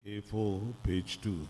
A4, page 2.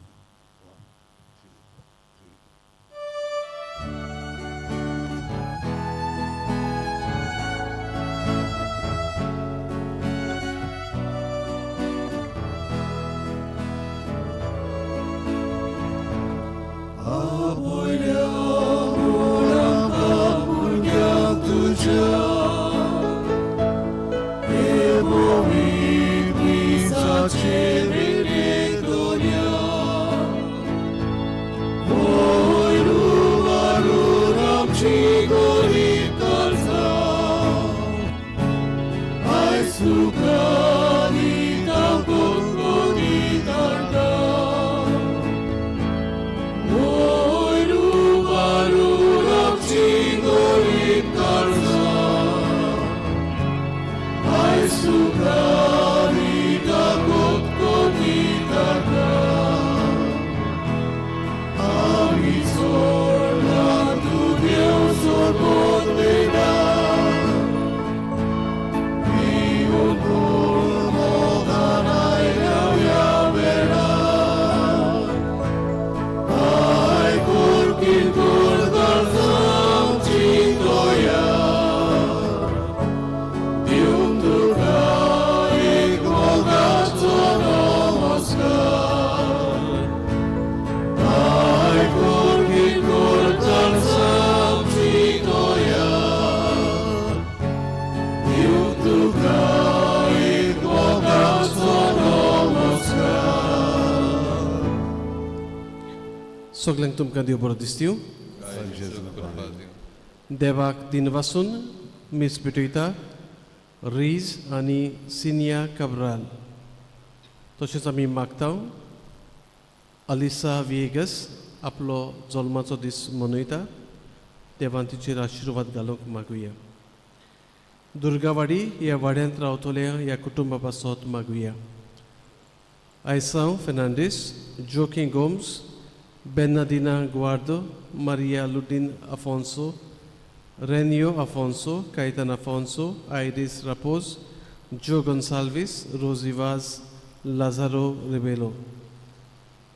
सगल्यांक तुमकां देव बरो दिसतीव. देवाक दिनवासून मीस भेटयता रीज आनी सिनिया काब्राल. तशेंच आमी मागता अलिसा विएगस आपलो जल्माचो दीस मनयता, देवान तिचेर आशिर्वाद घालूंक मागुया. दुर्गावाडी ह्या वाड्यांत रावतल्या ह्या कुटुंबा पासत मागुया. आयसांव फेर्नांडीस, जोकी गोम्स, बेर्नादिना गुवार्दो, मारिया लुडीन अफोन्सो, रेनियो अफोन्सो, कायतन अफोन्सो, आयरीस रापोज, जो गोन्साल्वीस, रोजिवाज, लाजारो रिबेलो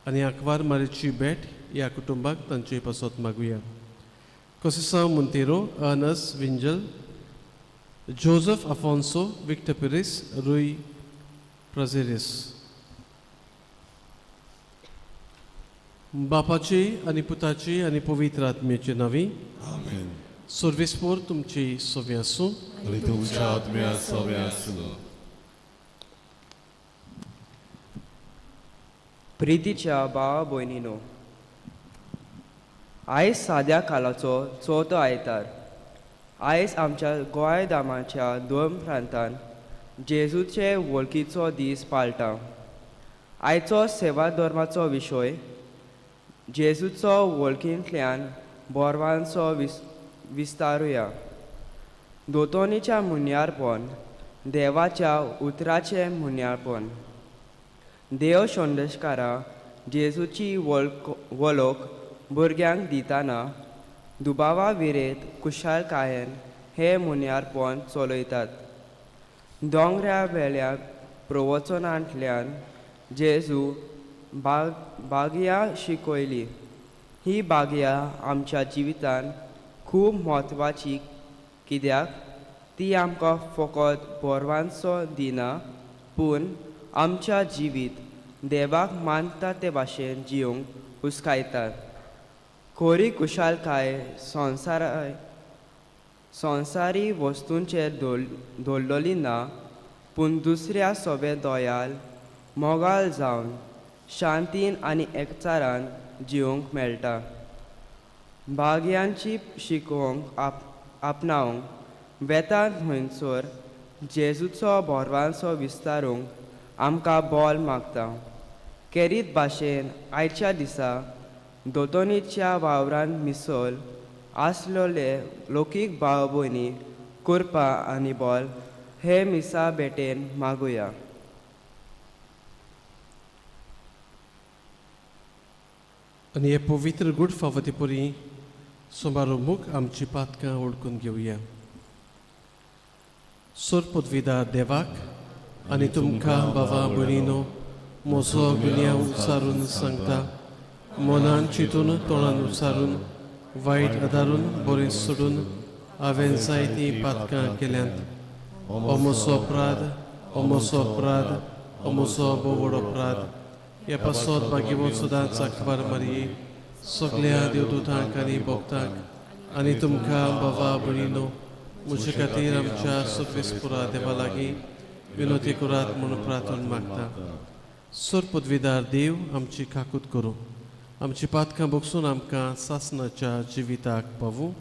आनी आंकवार मारीची भेट ह्या कुटुंबाक तांचे पासत मागुया. कोसिसांव मुंतेरो, अनस विंजल, जोजफ अफोन्सो, विक्टर पिरीस, रुय प्रजेरीस. बापाची आनी पुताची आनी पवित्र आत्म्याचे नांवी. आमेन. सर्वेस्पोर तुमची सोवी आसूं. आनी तुमच्या आत्म्या सोवे आसूं. प्रितीच्या भावा भयणीनो, आयज साद्या कालाचो चवथो आयतार. आयज आमच्या गोंय दामाच्या दोन प्रांतान जेजूचे वळखीचो दीस पाळटा. आयचो सेवा धर्माचो विशय जेजूचो वळखींतल्यान बोरवांचो विस्तारुया. दोतोनीच्या मुन्यारपण देवाच्या उतराचें मुन्यारपण. देव संदेशकारा जेजूची वळख भुरग्यांक दितना दुबावा विरेत कुशालकायेन हे मुन्यारपण चलयतात. दोंगरा वेल्या प्रवचनांतल्यान जेजू बागया शिकयली. ही बागया आमच्या जिवितान खूब म्हत्वाची, कित्याक ती आमकां फकत बोरवांचो दिना, पूण आमच्या जिवीत देवाक मानता ते भाशेन जिवंक हुस्कायतात. खोरी कुशालकाय संवसारी वस्तूंचेर दवरली ना, पूण दुसऱ्या सोबे दयाल मोगाल जावन शांतीन आनी एकचारान जिवंक मेळटा. भाग्यांची शिकोवंक आपणावंक वेता थंयसर जेजूचो बोरवांचो विस्तारूंक आमकां बोल मागता. केरीत भाशेन आयच्या दिसा दोतोनीच्या वावरान मिसल आसलेले लोकीक भाव भयणी कृपा आनी बोल हे मिसा भेटेन मागुया. आनी हे पवित्र गूड फावती परी सोमारोमुख आमची पातकां ओळखून घेवया. सोर पदवीदार देवाक आनी तुमकां बाबा भयणीनो म्हजो गुन्यांव उचारून सांगता. मनान चिंतून तोंडान उचारून वायट आदारून बरें सोडून हांवें जायतीं पातकां केल्यांत. हो म्हजो अपराध, हो म्हजो अपराध, हो म्हजो भोव व्हड अपराध. ह्या पासत भाग्यवंत सदांच अखबार मारये सगळ्या देवदूतांक आनी भक्तांक आनी तुमकां बाबा भयणीनो म्हजे खातीर आमच्या सर्वेस्पुरा देवा लागीं विनोती करात म्हूण प्रार्थना मागता. सर पदवीदार देव आमची काकूत करूं, आमची पातकां बगसून आमकां सासणाच्या जिविताक पावूं.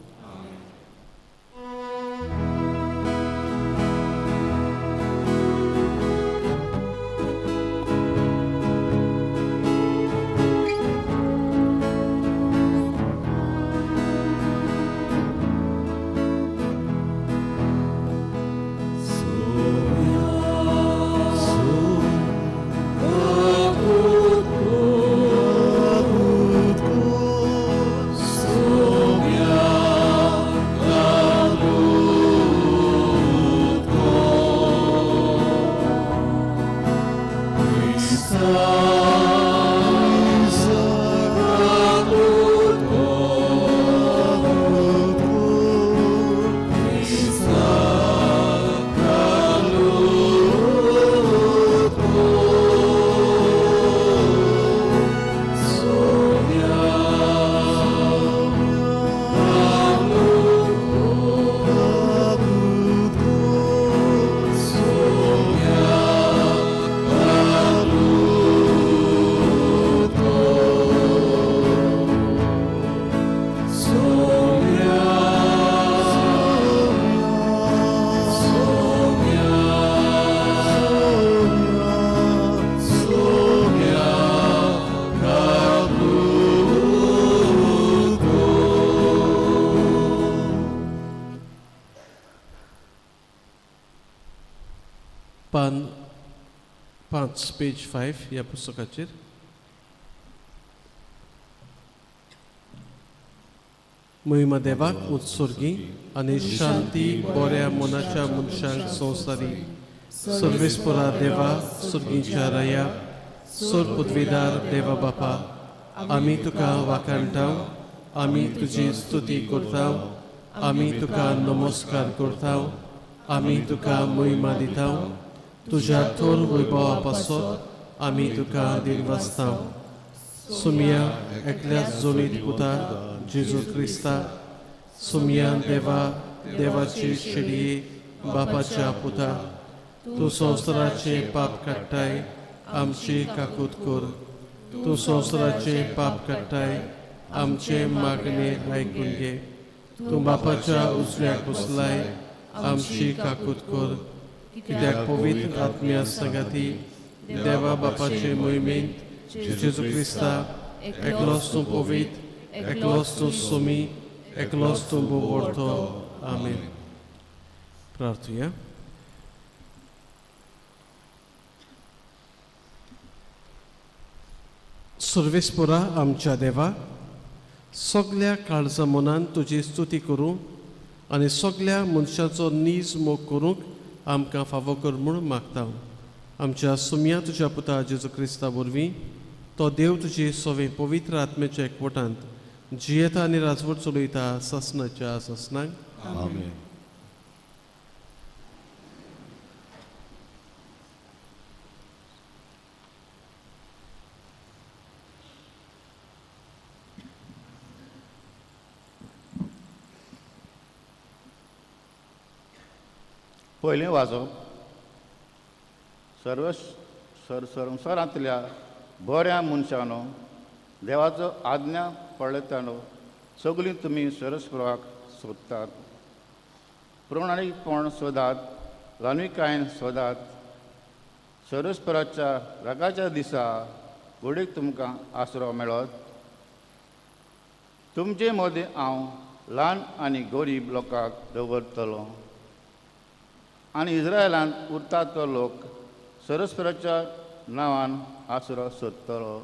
पान 5 पेज 5 ह्या पुस्तकाचेर. महिमा देवाक उत्सर्गी आनी शांती बऱ्या मनाच्या मनशांक संवसारी. सर्वेस्परा देवा सर्गीच्या राया सर पदवीदार देवा बापा, आमी तुका वाखाणटा, आमी तुजी स्तुती करता, आमी तुका नमस्कार करता, आमी तुका महिमा दिता. तुज्या थोर वैभवा पासत आमी तुका दिनवासता. सुमिया एकल्याच जोडीत पुता जेजू क्रिस्ता, सुमिया देवा देवाची शेडये बापाच्या पुता, तूं संवसाराचे पाप काडटाय आमची काकूत कर. तूं संवसाराचे पाप काडटाय आमचे मागणे आयकून घे. तूं बापाच्या उजव्याक बसलाय आमची काकूत कर. कित्याक पवित्र आत्म्या संगाती देवा बापाचे मोहिमेंत जेजू क्रिस्ता एकलोच तूं पवित्र, एकलोच तूं सुमी, एकलोच तूं बोवडतो. आमेन. प्रार्थुया. सर्वेस्पुरा आमच्या देवा, सगल्या काळजा मनान तुजी स्तुती करूं आनी सगल्या मनशाचो नीज मोग करूंक आमकां फावो कर म्हूण मागता. आमच्या सुमया तुज्या पुता जेजू क्रिस्ता वरवीं तो देव तुजी सवे पवित्र आत्म्याच्या एकवटांत जियेता आनी राजवट चलयता सासणाच्या सासणाक. आमेन. पयलें वाजप सर्व संवसारांतल्या बऱ्या मनशानो देवाचो आज्ञा पळयतालो सगळीं तुमी सरस्पराक सोदतात, प्रमाणीकपण सोदात, ल्हानविकायेन सोदात. सरस्पराच्या रागाच्या दिसा घडीक तुमकां आसरो मेळत. तुमचे मदीं हांव ल्हान आनी गरीब लोकांक दवरतलो आनी इस्रायलांत उरता तो लोक सरस्पराच्या नांवान आसरो सोदतलो.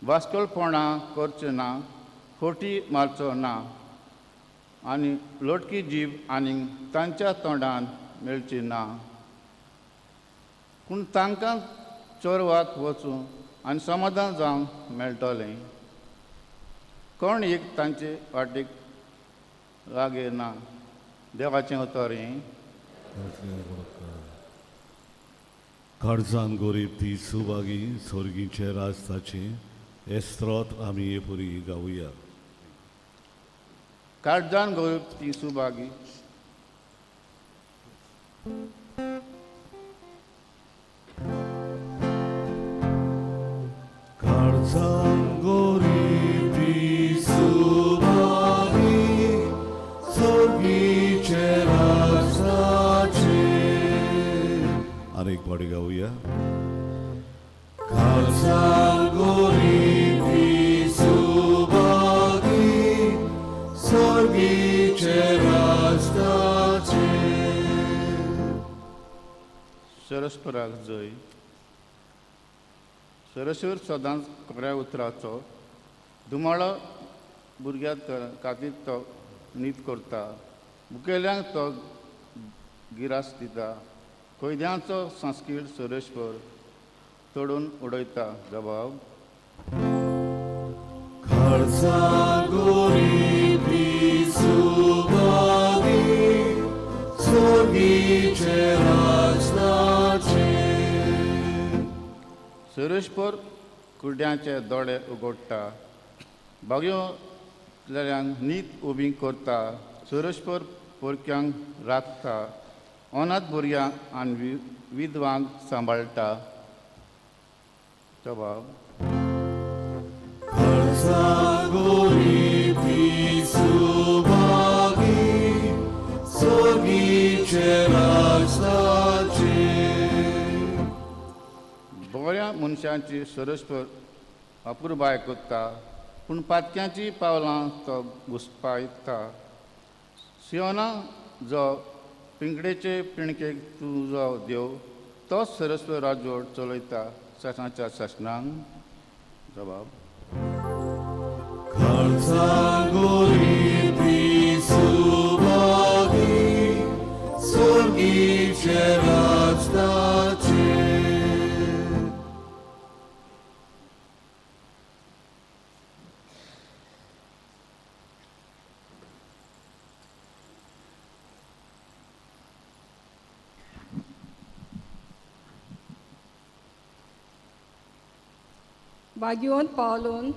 वास्कोलपणां करचें ना, खोटी मारचो ना आनी लोटकी जीव आनीक तांच्या तोंडान मेळची ना. पूण तांकां चोरवाक वचूं आनी समाधान जावंक मेळटलें. कोण एक तांचे वाटेक लागीं ना. देवाचें उतर हें. काळजान गोरीब ती सुभागी सोर्गीचे राजताचे हे स्त्रोत आमी हे पुरी गावया. काळजान गरीब ती सुभागी. काळजान गोरीब ती सुभागी सोर्गीचे राजताचे. आनी एक पावटी गावया. काळजान गोरीब ती सुभागी सोर्गीचे राजताचे. सरस्पराक जय. सरस्वर सदांच खऱ्या उतराचो धुमाळो भुरग्या खातीर तो नीत करता. मुखेल्यांक तो गिरास दिता. कैद्यांचो संस्कीर सरस्वर तोडून उडयता. जबाब. काळजान गोरीब ती सुभागी सोर्गीचे राजताचे. सरस्पर कुड्यांचे दोळे उगडटा, बागयोतल्यांक नीत उबी करता. सरस्पर परक्यांक राखता, अनाथ भुरग्यांक आनी विधवांक सांबाळटा. जबाब. काळजान गोरीब ती सुभागी सोर्गीचे राजताचे. बऱ्या मनशांची सरस्पर अपुरबाय करता, पूण पातक्यांची पावलां तो घुसपायता. सियोना जो पिंगडेचे पिणकेक तुजो देव तोच सरस्वर राजवट चलयता सासणाच्या सासणांक. जबाब. काळजान गोरीब ती सुभागी सोर्गीचे राजताचे. भाग्यवंत पावलून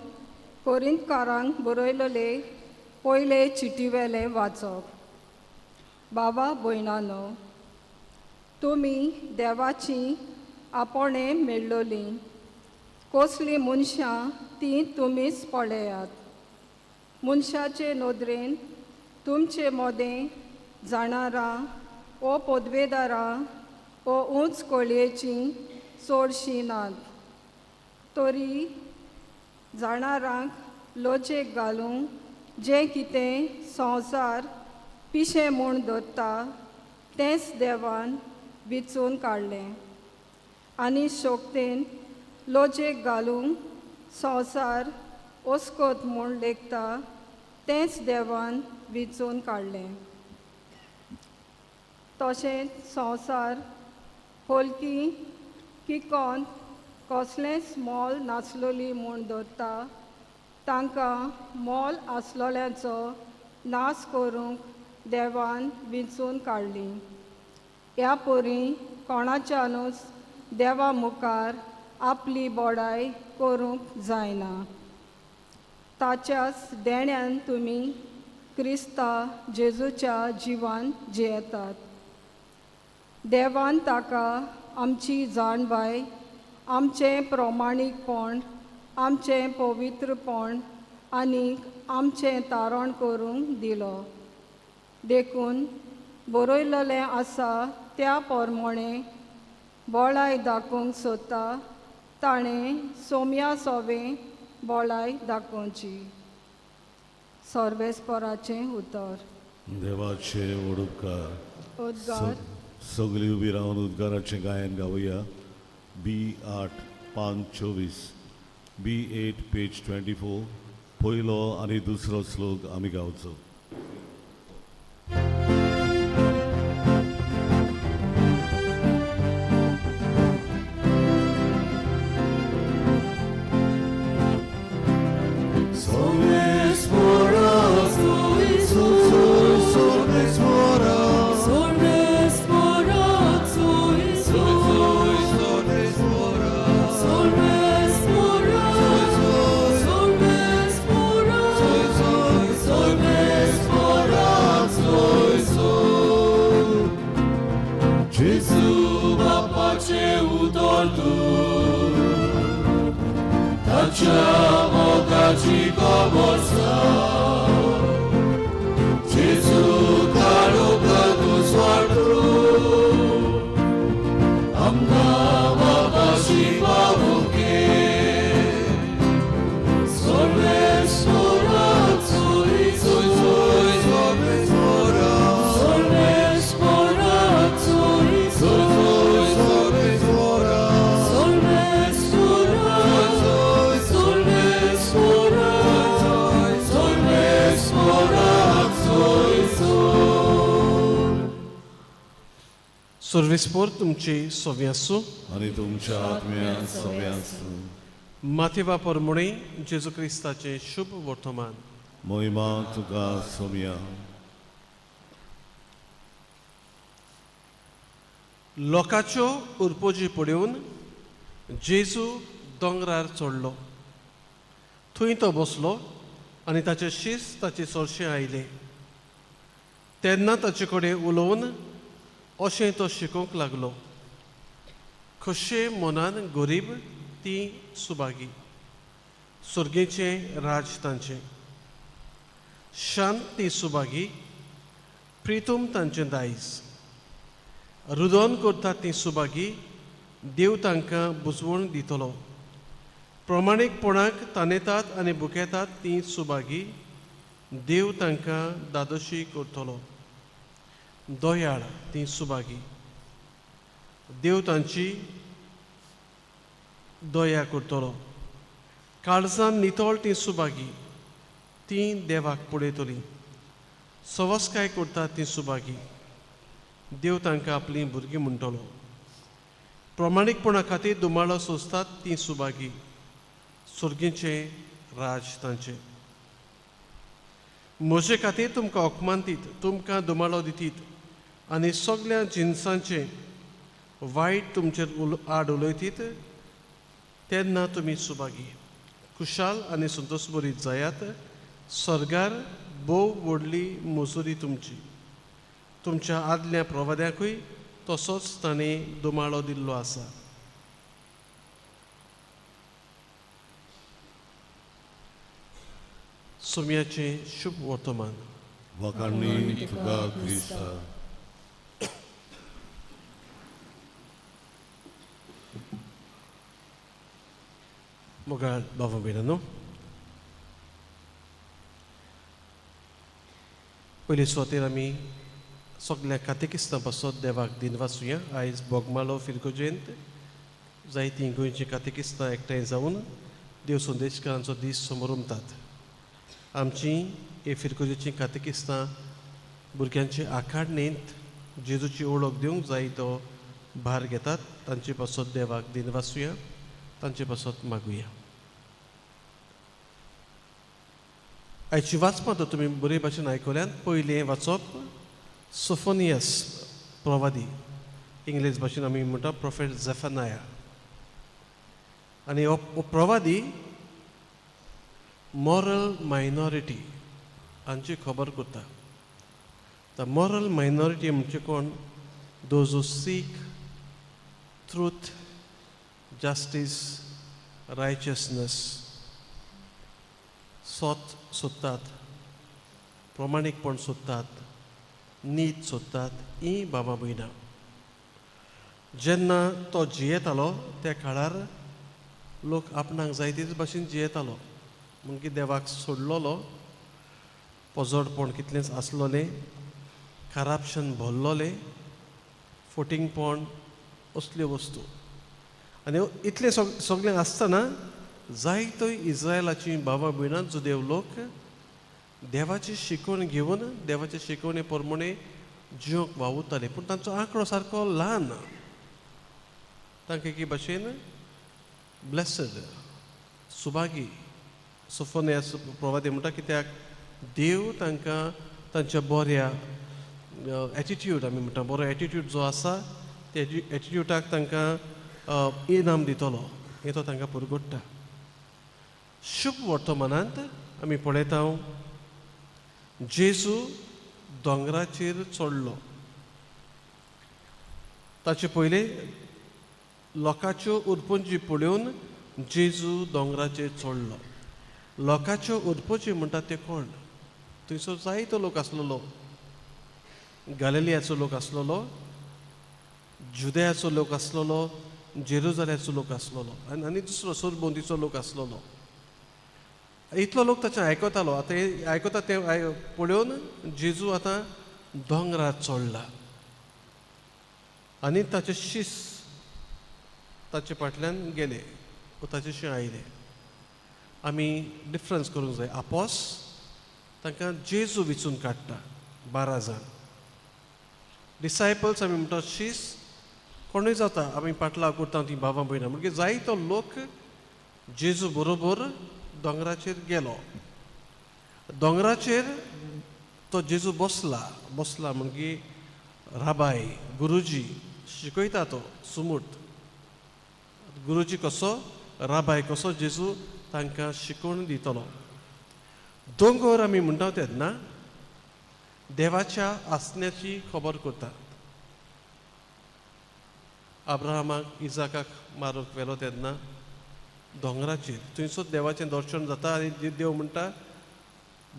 कोरिंतकारांक बरयलेले पयले चिटीवेले वाचप. बाबा भयणानो, तुमी देवाची आपोणें मेळ्ळोलीं कसलीं मनशां तीं तुमीच पळयात. मनशाचे नदरेन तुमचे मोदें जाणारां ओ पदवेदारां ओ उंच कोळयेचीं चडशीं नात, तरी जाणारांक लजेक घालूंक जें कितें संवसार पिशें म्हूण धरता तेंच देवान विचून काडलें आनी शक्तेन लजेक घालूंक संवसार ओस्कोत म्हूण लेखता तेंच देवान विचून काडलें. तशेंच संवसार होलकी किकोंत कसलेंच मोल नासलोली म्हूण धरता तांकां मोल आसलोल्यांचो नाश करूंक देवान विंचून काडली. ह्या परी कोणाच्यानूच देवा मुखार आपली बोडाय करूंक जायना. ताच्याच देण्यान तुमी क्रिस्ता जेजूच्या जिवान जियेतात. देवान ताका आमची जाणबाय, आमचें प्रमाणीकपण, आमचें पवित्रपण आनी आमचें तारण करूंक दिलो. देखून बरयलेलें आसा त्या प्रमाणें बोळाय दाखोवंक सोदता ताणें सोम्या सोवें बोळाय दाखोवची. सर्वेस्पराचें उतर. देवाचे वडुपकार. उद्गार. सगळी उबी रावन उद्गाराचें गायन गावया. बी 8 पान 24, बी 8 पेज 24. पयलो आनी दुसरो श्लोक आमी गावचो. सर्वेस्पोर तुमची सोवी आसूं. आनी तुमच्या आत्म्या सवे आसूं. माथेवा परमोणे जेजू क्रिस्ताचें शुभ वर्तमान. मोहिमा तुका सोम्या. लोकांच्यो उरपोजी पळोवन जेजू दोंगरार चडलो. थंय तो बसलो आनी ताचे शीस ताचे सरशें आयले. तेन्ना ताचे कडेन उलोवन अशें तो शिकोवंक लागलो. खोशे मनान गरीब ती सुभागी, सुर्गेचें राज तांचें. शांत ती सुभागी, प्रितूम तांचें दायज. रुदन करता ती सुभागी, देव तांकां बुजवण दितलो. प्रमाणीकपणाक तानेतात आनी बुकेतात ती सुभागी, देव तांकां दादोशी करतलो. दयाळ ती सुभागी, देव तांची दया करतलो. काळजान नितळ ती सुभागी, ती देवाक पळयतली. सवसकाय करता ती सुभागी, देव तांकां आपलीं भुरगीं म्हणटलो. प्रमाणीकपणा खातीर दुमाळो सोंसतात ती सुभागी, सुर्गीचें राज तांचें. म्हजे खातीर तुमकां अपमान दीत, तुमकां दुमाळो दितीत आनी सगल्या जिनसांचें वायट तुमचेर आड उलयतीत तेन्ना तुमी सुभागी. खुशाल आनी संतोशभरीत जायात, सर्गार भोव व्हडली मजुरी तुमची. तुमच्या आदल्या प्रवाद्याकूय तसोच ताणें दुमाळो दिल्लो आसा. सोम्याचें शुभ वर्तमान. वाखाणणी तुका क्रिस्ता. मोगाळ बाबा भयणांनो, पयले सुवातेर आमी सगल्या कातेकिस्तां पासत देवाक दिनवासुया. आयज बोगमालो फिरगोजेंत जायतीं गोंयचीं कातेकिस्तां एकठांय जावन देव संदेशकारांचो दीस समरमतात. आमची हे फिरगोजेचीं कातेकिस्तां भुरग्यांचे आखाडणेंत जेजूची ओळख दिवंक जाय तो भार घेतात. तांचे पासत देवाक दिनवासुया, तांचे पासत मागुया. आयची वाचपां तर तुमी बरे भाशेन आयकल्यात. पयलें वाचप सोफोनियस प्रवादी, इंग्लीश भाशेन आमी म्हणटा प्रोफेट झेफनाया. आनी हो प्रवादी मॉरल मायनॉरिटी हांची खबर करता. The moral minority म्हणजे कोण? Those who seek truth, justice, righteousness. सत सोदतात, प्रमाणीकपण सोदतात, नीत सोदतात. ही बाबा भयणां जेन्ना तो जियेतालो त्या काळार लोक आपणाक जाय तेच भाशेन जियेतालो. मागीर देवाक सोडलोलो, पोजडपण कितलेंच आसलोलें, करप्शन भरलोलें, फोटिंगपण असल्यो वस्तू. आनी इतलें सगळें आसतना जायतो इस्रायलाची बाबा भयणां जुदेव लोक देवाची शिकवण घेवन देवाचे शिकवणे प्रमाणे जिवंक वावुरताले. पूण तांचो आंकडो सारको ल्हान. तांकां एके भाशेन ब्लेसड सुभागी सोफोनियास प्रवादी म्हणटा, कित्याक देव तांकां तांच्या बऱ्या एटिट्यूड, आमी म्हणटा बरो एटिट्यूड जो आसा त्या एटिट्यूडाक तांकां इनाम दितलो हें तो तांकां पुरगोडटा. शुभ वर्तमानांत आमी पळयता जेजू दोंगराचेर चडलो. ताचे पयले लोकांच्यो उरपंजी पळोवन जेजू दोंगराचेर चडलो. लोकांच्यो उरपंजी म्हणटा ते कोण? थंयसर जायतो लोक आसलेलो. गालिलियाचो लोक आसलेलो, जुदयाचो लोक आसलेलो, जेरुजाल्याचो लोक आसलेलो आनी आनी दुसरो सरभोंवतीचो लोक आसलेलो. इतलो लोक ताचें आयकतालो. आतां हे आयकता तें पळोवन जेजू आतां दोंगरार चडला आनी ताचे शीस ताचे फाटल्यान गेले वो ताचेशी आयले. आमी डिफरन्स करूंक जाय. आपोस तांकां जेजू विचून काडटा 12 जाण डिसायपल्स आमी म्हणटा शीस. कोणूय जाता, आमी पाटलाव करता ती बाबा भयणां. म्हणगे जायतो लोक जेजू बरोबर दोंगराचेर गेलो. दोंगराचेर तो जेजू बसला. बसला म्हणजे राबाय, गुरुजी शिकयता तो सुमूर्त गुरुजी कसो, राबाय कसो जेजू तांकां शिकोवन दितलो. दोंगर आमी म्हणटा तेन्ना देवाच्या आसण्याची खबर करतात. अब्राहमाक इजाकाक मारूंक व्हेलो तेन्ना दोंगराचेर, थंयसर देवाचें दर्शन जाता आनी देव म्हणटा,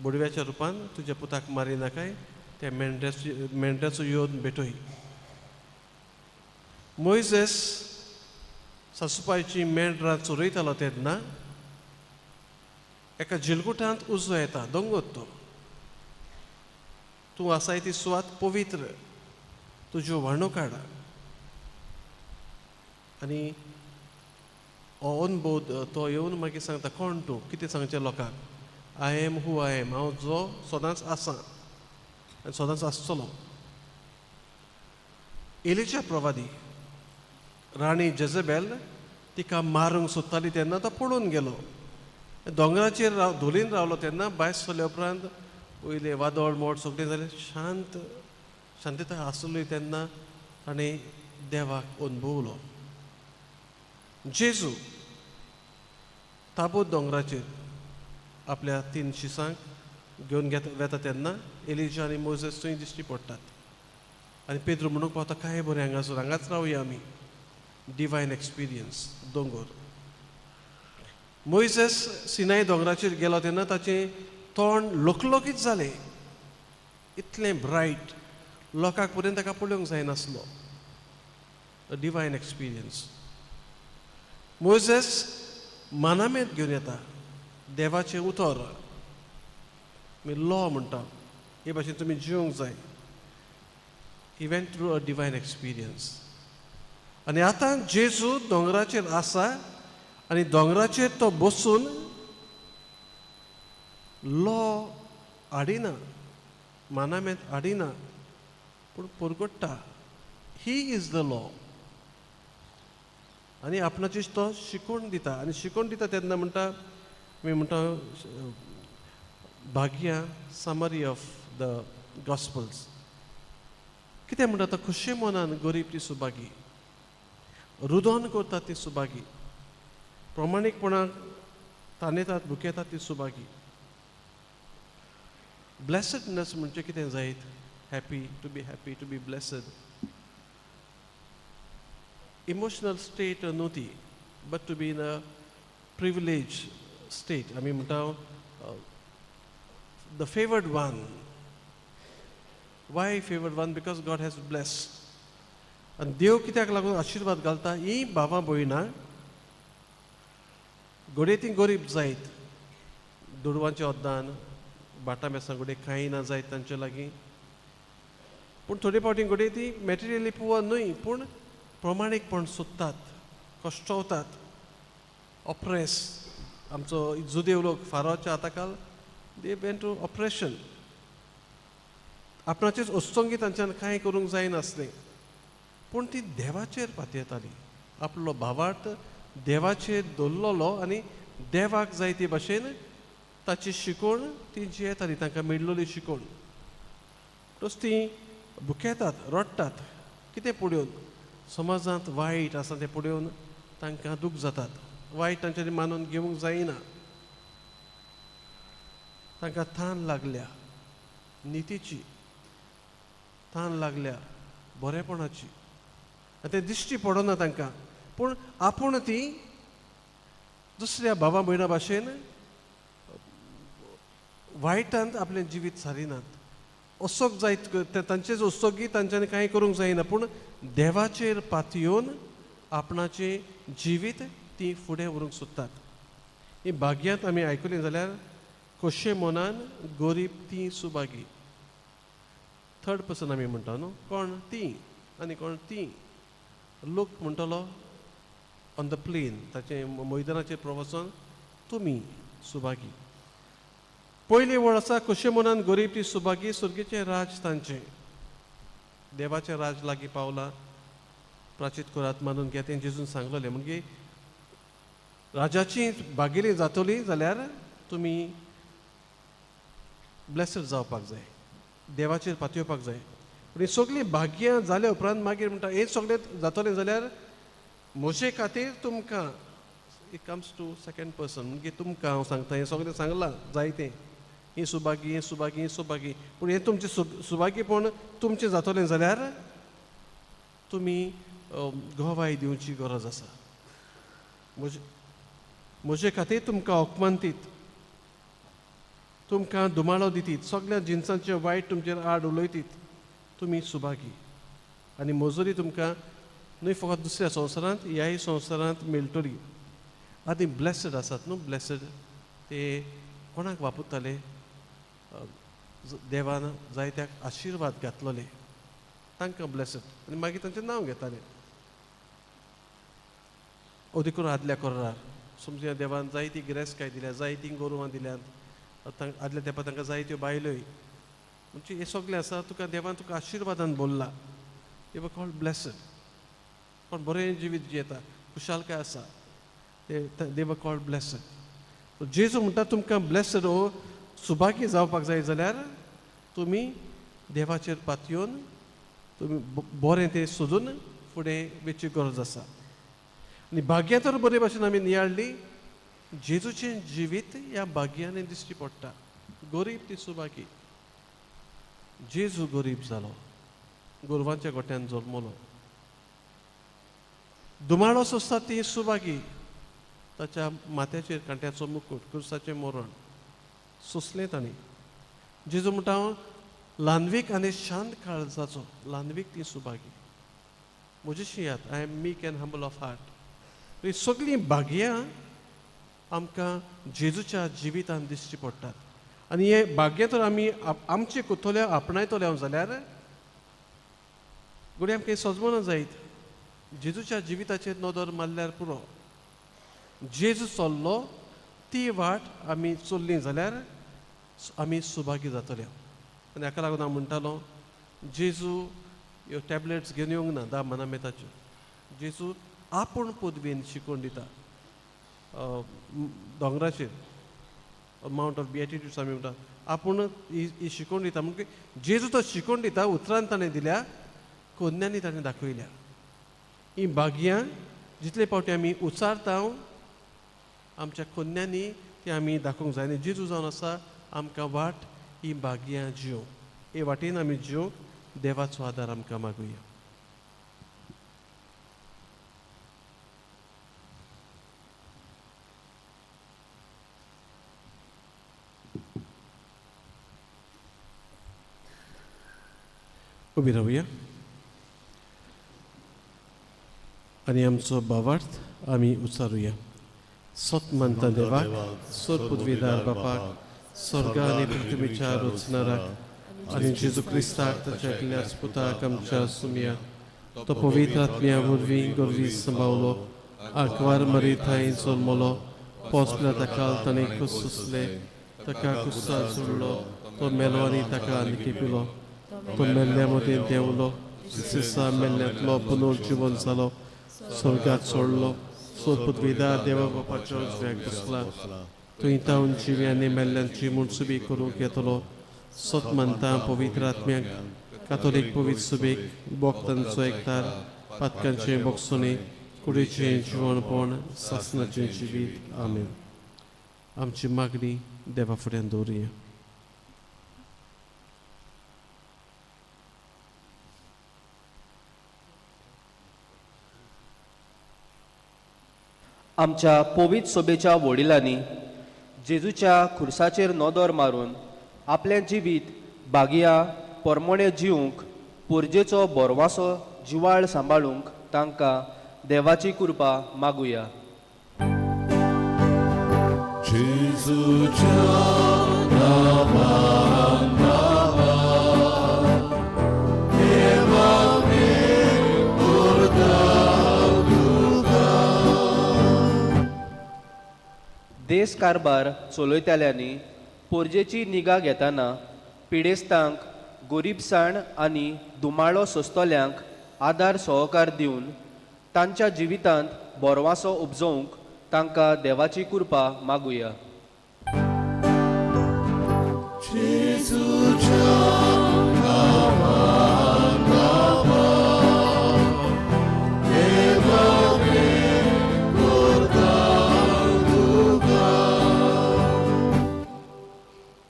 बोडव्याच्या रुपान तुज्या पुताक मारी नाकाय, त्या मेंढ्याचो येवन भेटय. मोयजेस सासूपायची मेंढरां चोरयतालो तेन्ना एका जिलगुटांत उजो येता. दोंगर तो, तूं आसाय ती सुवात पवित्र, तुज्यो व्हाणो काड. आनी हो अनबोध तो येवन मागीर सांगता, कोण तूं, कितें सांगचें लोकांक? I am who I am, हांव जो सदांच आसा आनी सदांच आसतलो. एलिच्या प्रवादी, राणी जेजेबेल तिका मारूंक सोदताली तेन्ना तो पळून गेलो. दोंगराचेर राव, धोलीन रावलो तेन्ना भायर सरल्या उपरांत वयलें वादळ मोड सगळें जालें, शांत शांतताय आसली तेन्ना ताणें देवाक अनुभवलो. जेजू ताबोत दोंगराचेर आपल्या तीन शिसांक घेवन घेता वेता तेन्ना एलिजा आनी मोजेस थंय दिश्टी पडटात आनी पेद्रू म्हणूंक पावता, काय बरें हांगासर, हांगाच रावया आमी. डिवायन एक्सपिरियन्स, दोंगर. मोयजेस सिनाय दोंगराचेर गेलो तेन्ना ताचें तोंड लोकलोकीत जालें, इतलें ब्रायट, लोकांक पर्यंत ताका पळोवंक जायनासलो. Divine experience. Moises मानामेत घेवन येता, देवाचें उतर, आमी लॉ म्हणटा, हे भाशेन तुमी जिवंक जाय. He went through a divine experience. आनी आतां जेजू दोंगराचेर आसा आनी दोंगराचेर तो बसून लॉ हाडिना, मानामेत हाडिना, पूण परगट्टा. He is the law. आनी आपणाची तो शिकोवन दिता आनी शिकोवन दिता तेन्ना म्हणटा, आमी म्हणटा भाग्या, समरी ऑफ the gospels. कितें म्हणटा तो? खुशे मनान गरीब ती सुभागी, रुदन करतात ती सुभागी, प्रमाणीकपणान तानेतात भुकेतात ती सुभागी. ब्लेसडनेस म्हणजे कितें जायत? Happy, to be happy, to be blessed, emotional state न्हू ती, but to be in a privilege state. आमी म्हणटा the favoured one. Why favoured one? Because God has blessed. आनी देव कित्याक लागून आशिर्वाद घालता? ही भावां भयणां घडये ती गरीब जायत, दुडवांचें अद्दान भाटां बेसां घडये कांय ना जायत तांचे लागीं, पूण थोडे फावटी घडये ती मॅटिरियली पुवर न्हय, पूण प्रमाणीकपण सोदतात, कश्टवतात, ऑप्रेस. आमचो जुदेव लोक फारोच्या हाताखाल, they went to operation. आपणाचेच अस्तंगी तांच्यान कांय करूंक जायनासलें, पूण ती देवाचेर पातयेताली. आपलो भावार्थ देवाचेर दवरलेलो आनी देवाक जाय ते भाशेन ताची शिकवण ती जियेताली, तांकां मेळ्ळोली शिकवण. प्लस ती भुकेतात, रडटात. कितें पळोवन? समाजांत वायट आसा तें पळोवन तांकां दूख जातात. वायट तांच्यांनी मानून घेवंक जायना. तांकां तान लागल्या नितीची, तान लागल्या बरेपणाची आनी तें दिश्टी पडना तांकां, पूण आपूण ती दुसऱ्या भावा भयणा भाशेन वायटांत आपलें जिवीत सारिनात. असोक जायत तांचेच असोगी तांच्यांनी कांय करूंक जायना, पूण देवाचेर पातयेवन आपणाचें जिवीत ती फुडें व्हरूंक सोदतात. ही भाग्यांत आमी आयकली जाल्यार, खोशे मनान गरीब ती सुभागी. थर्ड पर्सन आमी म्हणटा न्हू, कोण ती आनी कोण ती. लोक म्हणटलो ऑन the plane, ताचें मैदानाचेर प्रवचन, तुमी सुभागी. पयली वळ आसा, खोशे मनान गरीब ती सुभागी, सुर्गीचें राज तांचें. देवाचें राज लागीं पावलां. प्राचीत करात, मानून घेयात तें जेजून सांगलेलें. म्हणजे राजाची भागेली जातली जाल्यार तुमी ब्लेसड जावपाक जाय, देवाचेर पातयेवपाक जाय. पूण ही सगळीं भाग्यां जाल्या उपरांत मागीर म्हणटा हें सगळें जातलें जाल्यार म्हजे खातीर तुमकां, it comes to second person, म्हणजे तुमकां हांव सांगता हें सगळें सांगलां जायतें, ही सुभागी, हें सुभागी, हें सुभागी, पूण हें तुमचें सुभागीपण तुमचें जातलें जाल्यार तुमी गवाय दिवची गरज आसा. म्हजे खातीर तुमकां अपमानतीत, तुमकां दुमाळो दितीत, सगळ्या जिनसांचे वायट तुमचेर आड उलयतीत, तुमी सुभागी. आनी मजुरी तुमकां न्हय फकत दुसऱ्या संवसारांत, ह्याय संवसारांत मेळटली. आनी ब्लेसड आसात न्हू, ब्लेसड ते कोणाक वापरताले? देवान जायत्याक आशिर्वाद घातलोले तांकां ब्लेसड, आनी मागीर तांचें नांव घेताले. अदीक आदल्या कोरार समजुया देवान जायती गिरेस्तकाय दिल्या, जायतीं गोरवां दिल्यांत, आदल्या तेंपार तांकां जायत्यो बायलोय, म्हणजे हें सगळें आसा तुका देवान तुका आशिर्वादान बोल्ला. दे वर कॉल्ड ब्लेसड. कोण बरें जिवीत जियेता, खुशालकाय आसा, they were called blessed. जेजू म्हणटा तुमकां ब्लेसड हो सुभागी जावपाक जाय जाल्यार तुमी देवाचेर पातयेवन तुमी बरें तें सोदून फुडें वचची गरज आसा. आनी भाग्यां तर बरे भाशेन आमी नियाळ्ळी, जेजूचें जिवीत ह्या भाग्यांनी दिश्टी पडटा. गरीब ती सुभागी. जेजू गरीब जालो, गोरवांच्या गोट्यान जल्मलो. दुमाळो सोंसता ती सुभागी, ताच्या माथ्याचेर कांट्याचो मुकूट, क्रुसाचें मरण सोंसलें ताणें. जेजू म्हणटा हांव ल्हानवीक आनी शांत काळजाचो, ल्हानवीक ती सुभागी. म्हजे याद, I am meek and humble of heart. ही सगळीं भाग्यां आमकां जेजूच्या जिवितान दिश्टी पडटात. आनी हे भाग्य तर आमी आमचे कोतोले आपणायतले जाल्यार घडये आमकां सजमना जायत. जेजूच्या जिविताचेर नदर मारल्यार पुरो. जेजू चल्लो ती वाट आमी चल्ली जाल्यार आमी सुभागी जातले. आनी हाका लागून हांव म्हणटालो, जेजू ह्यो टॅबलेट्स घेवन येवंक ना धा मनामेताच्यो. जेजू आपूण पदवेन शिकोवन दिता दोंगराचेर, मावंट ऑफ बिएटिट्यूड्स आमी म्हणटा, आपूण ही शिकोवन दिता. म्हणजे जेजू तो शिकोवन दिता, उतरान ताणें दिल्या, कोन्यांनी ताणें दाखयल्या. ही भाग्यां जितले फावटी आमी उचारता आमच्या कोन्यांनी ती आमी दाखोवंक जाय. आनी जेजू जावन आसा आमकां वाट, ही भाग्यां जिवंक, हे वाटेन आमी जिवंक देवाचो आदार आमकां मागुया. उबी रावया आनी आमचो भावार्थ आमी उचारुया. सत मानता देवाक, सोर पृथ्वीदार बापाक, स्वर्ग आनी पृथ्वीच्या रचणाराक, आनी जेजू क्रिस्ताक ताच्या एकल्याच पुताक आमच्या सुमया, तो पवित्र आत्म्या वरवीं गोरवी सांबावलो, आंकवार मरी थंय जल्मलो, पोसल्या ताका ताणें खोस सोंसले, ताका कुसार सोडलो, तो मेलो आनी ताका आनी पिलो, तो मेल्ल्या मदीं देंवलो, दिसा मेल्ल्यांतलो पुनर्जिवन जालो, स्वर्गात सोडलो, सोर पृथ्वीदार देवा बापाच्या उजव्याक बसला, थंय तावन जिवी आनी मेल्ल्यांची मुणसुबी करूंक येतलो. सत मानता पवित्र आत्म्याक, कातोलीक पवित्र सुबेक, बोक्तांचो एकतार, पातकांचें बोगसोने, कुडीचें जिवणपण, सासनाचें जिवीत. आमेन. आमची मागणी देवा फुड्यान दवरुया. आमच्या पवित्र सोबेच्या वडिलांनी जेजूच्या खुर्साचेर नदर मारून आपलें जिवीत बागया परमणे जिवंक पोरजेचो बोरवासो जिवाळ सांबाळूंक तांकां देवाची कृपा मागुया. जेजूच्या नांवान बाबा, देवा उरता तुका. देश कारभार चलयतल्यांनी पोरजेची निगा घेतना पिडेस्तांक गोरीबसाण आनी दुमाळो सोंसतल्यांक आदार सहकार दिवन तांच्या जिवितांत बोरवासो उपजोवंक तांकां देवाची कृपा मागुया.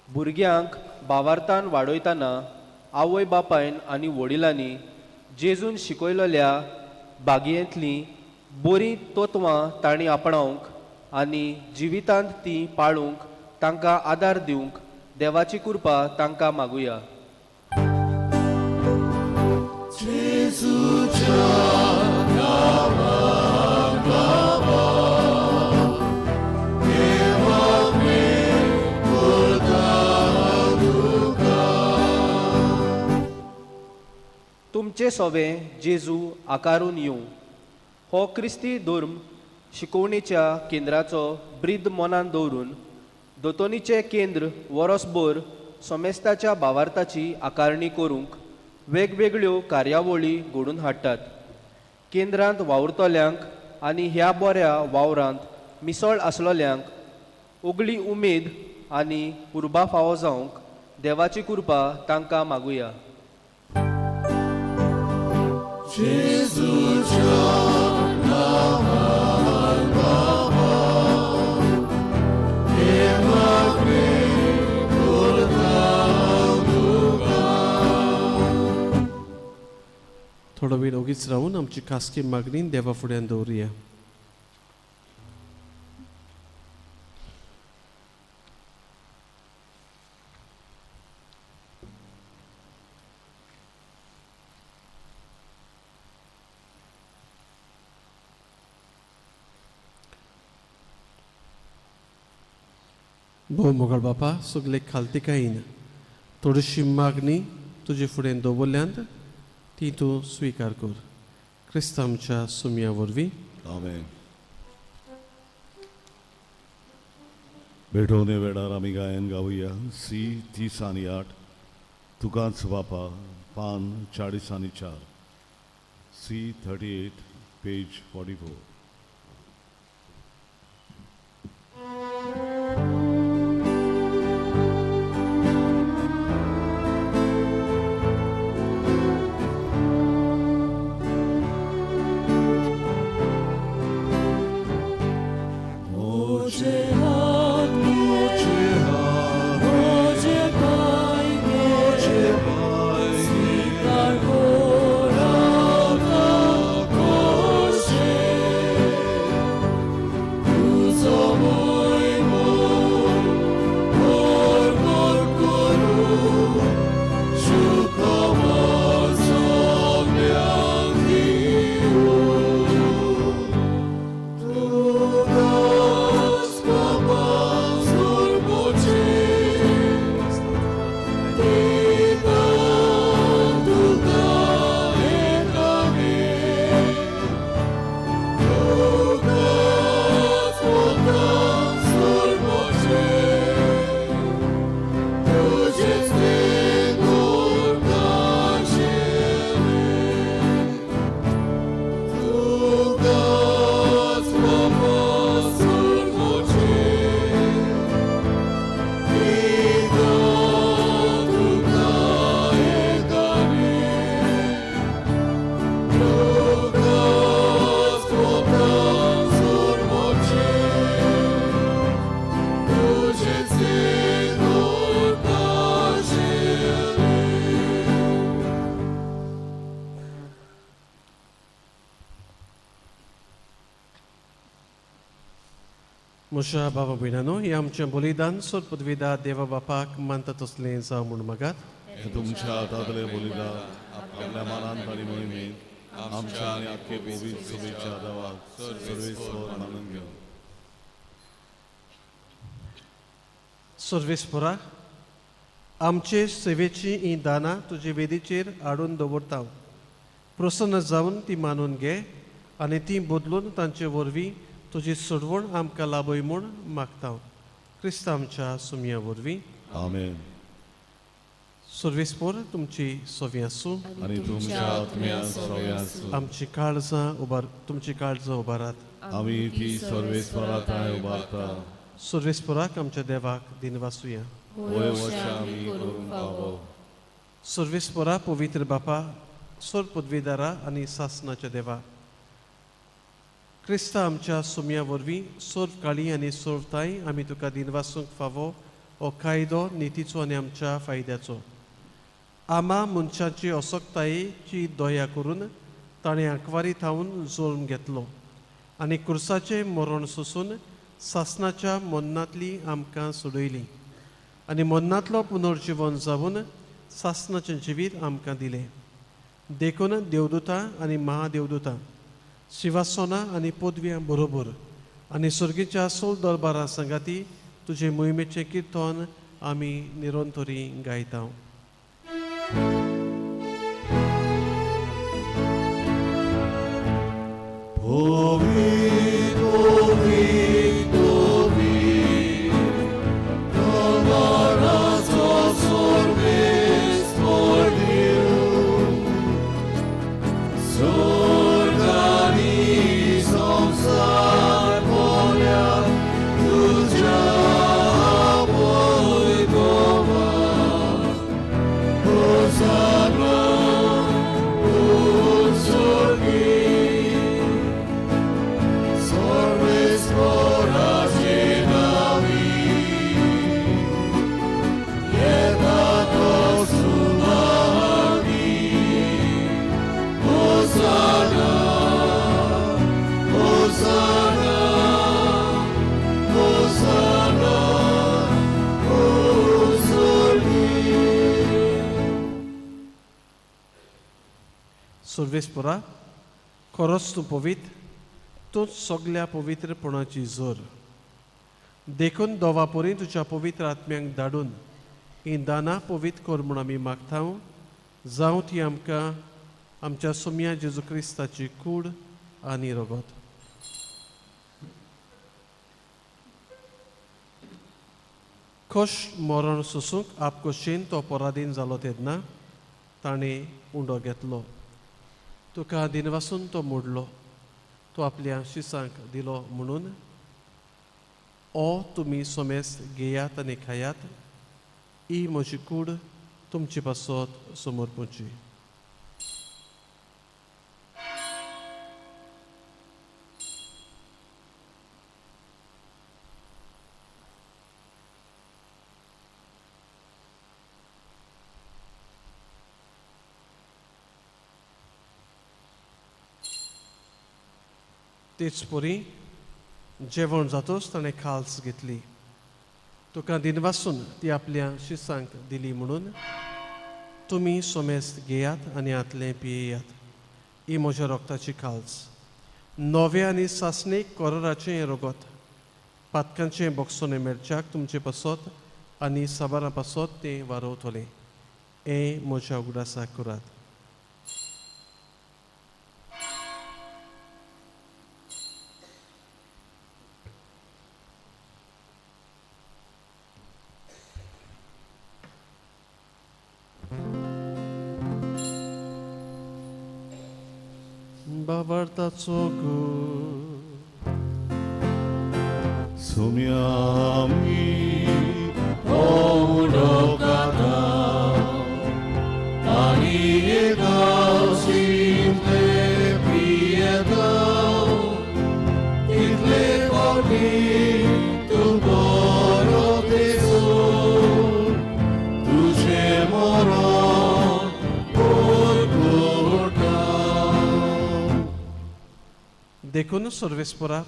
भुरग्यांक भावार्थान वाडयतना आवय बापायन आनी वडिलांनी जेजून शिकयलेल्या बागयेंतलीं बरीं तत्वां तांणी आपणावंक आनी जिवितांत तीं पाळूंक तांकां आदार दिवंक देवाची कृपा तांकां मागुया. तुमचे सोवे जेजू आकारून येवं हो क्रिस्ती धर्म शिकोवणेच्या केंद्राचो ब्रीद मनान दवरून दोतोनीचें केंद्र वरसभर सोमेस्ताच्या भावार्थाची आकारणी करूंक वेगवेगळ्यो कार्यावळी घडोवन हाडटात. केंद्रांत वावुरतल्यांक आनी ह्या बऱ्या वावरांत मिसळ आसलोल्यांक उगली उमेद आनी उर्बा फावो जावंक देवाची कृपा तांकां मागुया. थोडो वेळ ओगीच रावून आमची खासगी मागणी देवा फुड्यान दवरुया. भोव मोगळ बापा, सगळे खालतिकायेन थोडीशी मागणी तुजे फुडें दवरल्यांत ती तूं स्विकार कर, क्रिस्तांवच्या सुमया वरवीं. आमेन. भेटवणे वेळार आमी गायन गावया सी 30 आनी 8 तुकाच बापा पान 40 आनी 4 सी 38 पेज 44. म्हज्या बाबा भयणानो, हें आमचें बलिदान सोद पदवीदा देवा बापाक मानता तसलें जावं म्हूण मागात. हे तुमच्या हातांतले बलिदान आपल्या मनान आनी मोहिमेंत आमच्या आनी आख्खे पवित्र सभेच्या देवाक सर्वेस्पर मानून घेवं. सर्वेस्परा, आमचे सेवेची ही दानां तुजे वेदीचेर हाडून दवरता, प्रसन्न जावन ती मानून घे आनी ती बदलून तांचे वरवीं तुजी सोडवण आमकां लाभय म्हूण मागता, क्रिस्तांवच्या सुमया वरवीं. आमेन. सर्वेस्पोर तुमची सोवी आसूं. आनी तुमच्या आत्म्यान सवे आसूं. आमची काळजां उबार, तुमची काळजां उबारात. आमी ती सर्वेस्वरा थांय उबारता. सर्वेस्पोराक आमच्या देवाक दिनवासुया. वय वर्षा आमी करूंक फावो. सर्वेस्पोरा, पवित्र बापा, सोर पदवीदारा आनी सासनाच्या देवा, क्रिस्ता आमच्या सुमया वरवीं सर्व काळी आनी सर्व ताई आमी तुका दिनवासूंक फावो. हो कायदो नितीचो आनी आमच्या फायद्याचो. आमा मनशाची असक्तायेची दया करून ताणें आंकवारी थावन जल्म घेतलो आनी कुर्साचें मरण सोसून सासनाच्या मन्नांतली आमकां सोडयली आनी मन्नांतलो पुनर्जिवन जावन सासनाचें जिवीत आमकां दिलें. देखून देवदूतां आनी महादेवदूतां, शिवासनां आनी पदव्यां बरोबर आनी सर्गीच्या सोल दरबारा सांगाती तुजे मोहिमेचें किर्तन आमी निरंतरी गायता. सर्वेस्पोरा, खरोच तूं पवित्र, तूंच सगल्या पवित्रपणाची जोर. देखून दोवा परी तुज्या पवित्र आत्म्यांक धाडून हीं दानां पवित्र कर म्हूण आमी मागता. जावं ती आमकां आमच्या सोम्या जेजू क्रिस्ताची कूड आनी रगत. खोश मरण सोसूंक आपकोशेन तो पराधीन जालो तेन्ना ताणें उंडो घेतलो, तुका दिनवासून तो मोडलो, तो आपल्या शिसांक दिलो म्हणून, ओ तुमी सोमेस घेयात आनी खायात, ही म्हजी कूड तुमचे पासत समर्पची. तेच परी जेवण जातोच ताणें खाल्स घेतली, तुका दिनवासून ती आपल्या शिसांक दिली म्हणून, तुमी सोमेस्त घेयात आनी हातलें पियेयात, ही म्हज्या रोगताची खाल्स, नवें आनी सासणीक कोरराचें हें रगत, पातकांचें बोगसोने मेळच्याक तुमचे पासत आनी साबारां पासत तें वारोवतलें. हें म्हज्या उगडासाक करात. बाबार्थाचो सुम्यामी ओडोकाता आनी एकाशिंतले पियेता तितले फावटी तूं बरो तेजो तुजें मरण परगटा. देखून सर्वेस्परा,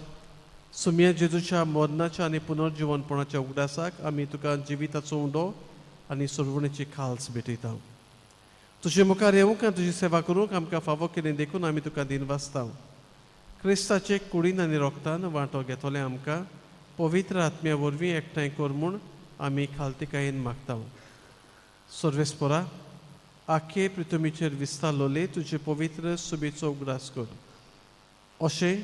सुम्या जेजूच्या मरणाच्या आनी पुनर्जिवनपणाच्या उगडासाक आमी तुका जिविताचो उंडो आनी सोडवणेची खाल्स भेटयता. तुजे मुखार येवंक आनी तुजी सेवा करूंक आमकां फावो केली देखून आमी तुका दिनवासता. क्रिस्ताचे कुडीन आनी रोगतान वांटो घेतले आमकां पवित्र आत्म्या वरवीं एकठांय कर म्हूण आमी खालतिकायेन मागता. सर्वेस्परा, आखे पृथ्वीचेर विस्तारलोले तुजे पवित्र सुबेचो उगडास कर. अशें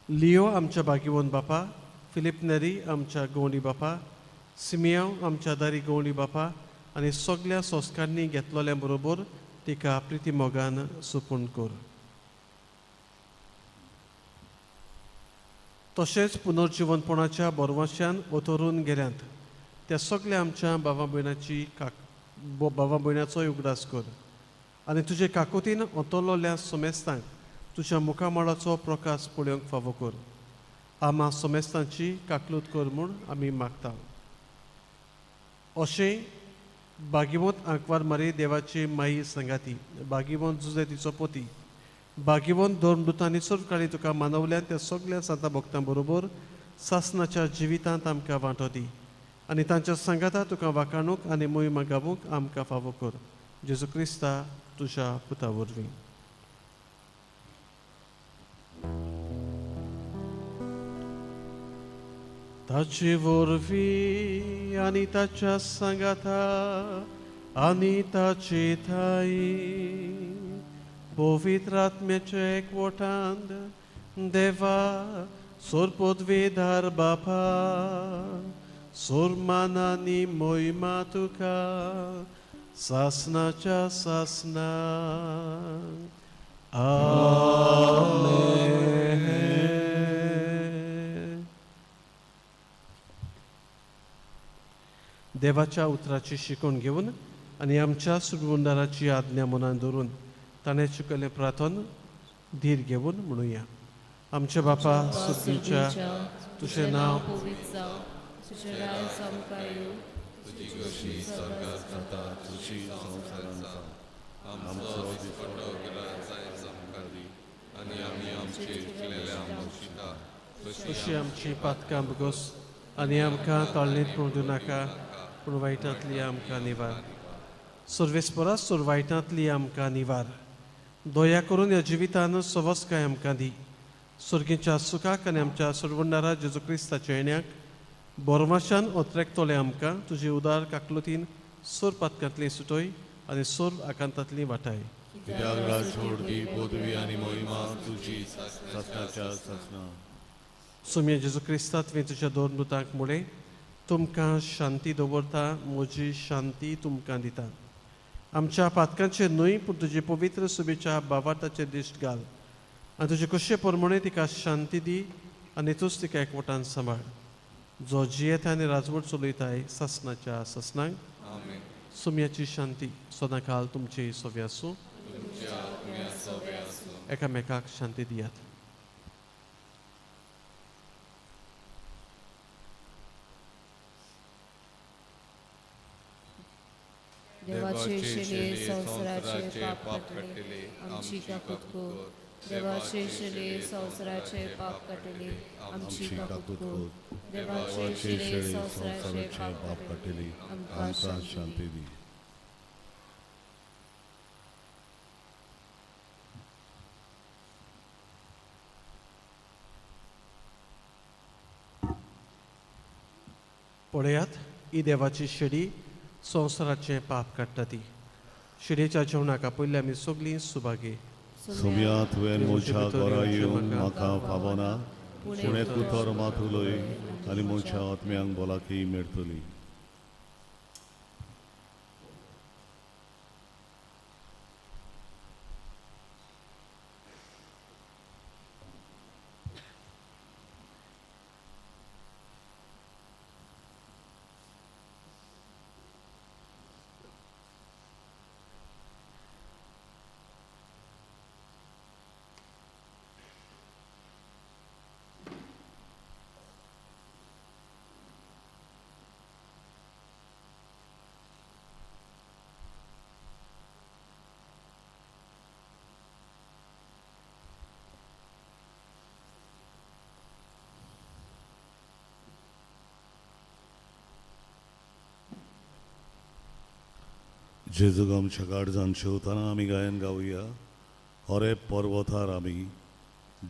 लियो आमच्या बागीवन बापा, फिलीप नेरी आमच्या गोंडी बापा, सिमियांव आमच्या दारी गवळी बापा आनी सगल्या संस्कारांनी घेतलोल्या बरोबर तिका प्रिती मोगान सुपूर्ण कर. तशेंच पुनर्जिवनपणाच्या बोरवाशान ओतरून गेल्यात त्या सगल्या आमच्या बाबा भयणाची काक बाबा भयणाचोय उगडास कर आनी तुजे काकुतीन ओतरलोल्या सोमेस्तांक तुज्या मुखामळाचो प्रकाश पळोवंक फावो कर. आमा सोमेस्तांची काकलूत कर म्हूण आमी मागता. अशें बागिवंत आंकवार मारी देवाची माई सांगाती, बागिवंत जुजे तिचो पोती, बागिवंत धर्मदूतांनी सर्वकाळी तुका मानवल्या त्या सगल्या सांता भक्तां बरोबर सासनाच्या जिवितांत आमकां वांटो दी आनी तांच्या सांगाता तुका वाखाणूक आनी मोहिमा गावूंक आमकां फावो कर. जेजू क्रिस्ता तुज्या पुता वरवीं. ताचे वरवीं आनी ताच्या सांगाता आनी ताचे ठाई पवित्र आत्म्याच्या एकवटांत देवा सोरपदवेदार बापा सोरमानानी मोहिमा तुका सासनाच्या सासना. आमेन. देवाच्या उतराची शिकवण घेवन आनी आमच्या सुरवंदाराची आज्ञा मनान धरून ताणें शिकयल्लें प्रार्थन धीर घेवन म्हणुया. आमच्या बापा सुर्गीच्या, तुजें नांव पवित्र जावं, तुजें राज आमकां येवं, तुजी कशी स्वर्गात जाता तशी संवसारांत जावं. आमचो दिसपटो ग्रास आयज आमकां दी आनी आमी आमचे चुकलेल्या बक्षिता तशी आमची पातकां भोगोस आनी आमकां ताळणीत पडूं दिवं नाका, पूण वायटांतली आमकां निवार. सर्वेस्परा सोर वायटांतली आमकां निवार. दया करून ह्या जिवितान सवस्काय आमकां दी. सुर्गीच्या सुखाक आनी आमच्या सर्वणारा जेजू क्रिस्ताच्या येण्याक बोरमाशान ओत्रेकतोले आमकां तुजी उदार काकलुतीन सोर पातकांतली सुटोय आनी सोर आकांतांतली वाटाय. कित्याक राजवट दी पदवी आनी मोहिमा तुजी सासनाच्या सासना. सोम्या जेजू क्रिस्ता तुवें तुज्या दोन दुतांक मुळे तुमकां शांती दवरता, म्हजी शांती तुमकां दिता. आमच्या पातकांचेर न्हय पूण तुजे पवित्र सुबेच्या बावार्थाचेर दिश्ट घाल आनी तुजे कशे प्रमाणे तिका शांती दी आनी तूंच तिका एकवटान सांबाळ, जो जियेता आनी राजवट चलयताय सासनाच्या सासनाक. सोम्याची शांती सदां काल तुमची सोवी आसूं. एकामेकाक शांती दियात. देवाचे शेले संवसाराचे पाप काडटले, आमची काकूत कर. देवाचे शेले संवसाराचे पाप काडटले, आमची काकूत कर. देवाचे शेले संवसाराचे पाप काडटले, आमकां शांती दी. पळयात, ही देवाची शेडी संवसाराचें पाप काडटा ती. शेडयेच्या जेवणाक आपयल्ले आमी सगळीं सुभागी. सोम्या तुवें म्हज्या घरा येवन म्हाका फावना, पूण एक उतर मात उलय आनी म्हज्या आत्म्यांक भलायकी मेळटली. जेजूक आमच्या काळजान शेवतना आमी गायन गावया. होरे पर्वतार आमी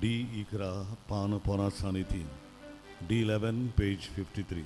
डी 11 पान 53, D11 page 53.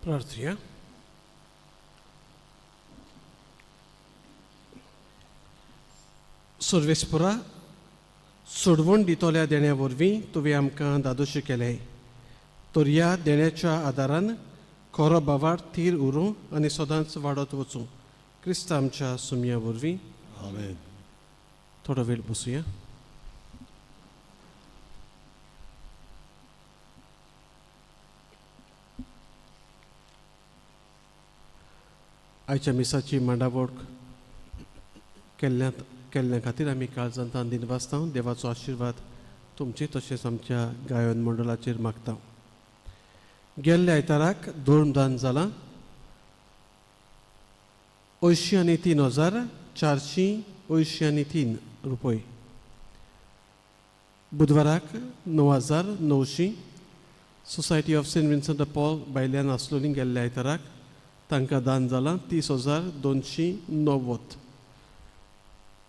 प्रार्थुया. सर्वेस्पुरा, सोडवण दितल्या देण्या वरवीं तुवें आमकां धादोशी केलें, तर ह्या देण्याच्या आदारान खरो भावार्थ थीर उरूं आनी सदांच वाडत वचूं, क्रिस्त आमच्या सुमया वरवीं. आमेन. थोडो वेळ बसुया. आयच्या मिसाची मांडावळ केल्ल्या खातीर आमी काळजांत दिनवासता. देवाचो आशिर्वाद तुमचे तशेंच आमच्या गायन मंडळाचेर मागता. गेल्ल्या आयताराक धर्मदान जालां 83,483 रुपये. बुधवाराक 9,900. Society of Saint Vincent de Paul भायल्यान आसलोली गेल्ल्या आयताराक तांकां दान जालां 30,290.